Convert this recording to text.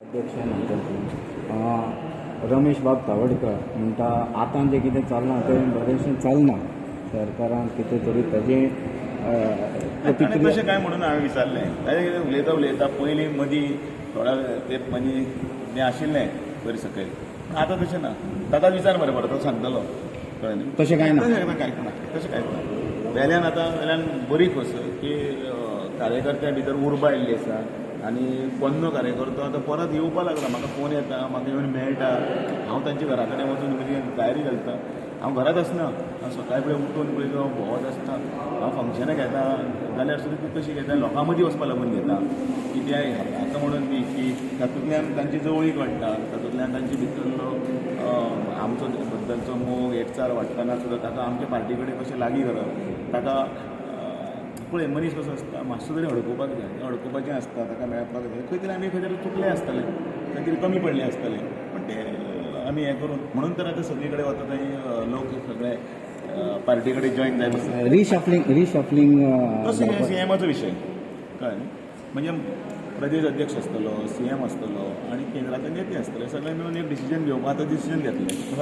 अध्यक्षान रमेश बाब तावडकर म्हणटा, आतां जें कितें चल्लां तें बरेंशें चलना सरकारान कितें तरी ताजें ताणें प्रतिक्रिया. तशें काय म्हणून हांवें विचारलें. ताणें कितें उलयता उलयता पयलीं मदीं थोड्या तेंप मदीं तें आशिल्लें वयर सकयल, पूण आतां तशें ना. ताकाच विचार मरे परत, तो सांगतलो. कळ्ळें न्ही? तशें कांय ना. तशें कांयच ना, तशें कांयच ना. वेल्यान आतां वेल्यान बरी खोस की कार्यकर्त्यां भितर उर्बा आयिल्ली आसा आनी पोन्नो कार्यकर्तो आतां परत येवपा लागला. म्हाका फोन येता, म्हाका येवन मेळटा. हांव तांच्या घरा कडेन वचून म्हणजे डायरी घालता. हांव घरांत आसना. हांव सकाळी फुडें उठून पळय हांव भोंवत आसता. हांव फंक्शनां घेता जाल्यार सुद्दां ती कशी घेता, लोकां मदीं वचपा लागून घेता. कित्याक हाका म्हणून न्ही की तातूंतल्यान तांची जवळीक वाडटा, तातूंतल्यान तांचे भितरलो आमचो बद्दलचो मोग, एकचार वाडटना सुद्दां ताका आमच्या पार्टी कडेन कशें लागीं करप. ताका पळय, मनीस कसो आसता, मातसो तरी हडकुपाक जाय, हडकुपाचें आसता, ताका मेळपाक जाय. खंय तरी आमी खंय तरी चुकले आसतले, खंय तरी कमी पडले आसतले, पण ते आमी हें करून म्हणून तर आतां सगळी कडेन वता थंय लोक सगळे पार्टी कडेन जॉयन जाय बसले. Reshuffling, reshuffling. तो सीएमाचो विशय, कळ्ळें न्ही? म्हणजे प्रदेश अध्यक्ष आसतलो, सीएम आसतलो आनी केंद्रांतले नेते आसतले, सगळे मेळून एक डिसिजन घेवपा. आतां डिसिजन घेतले.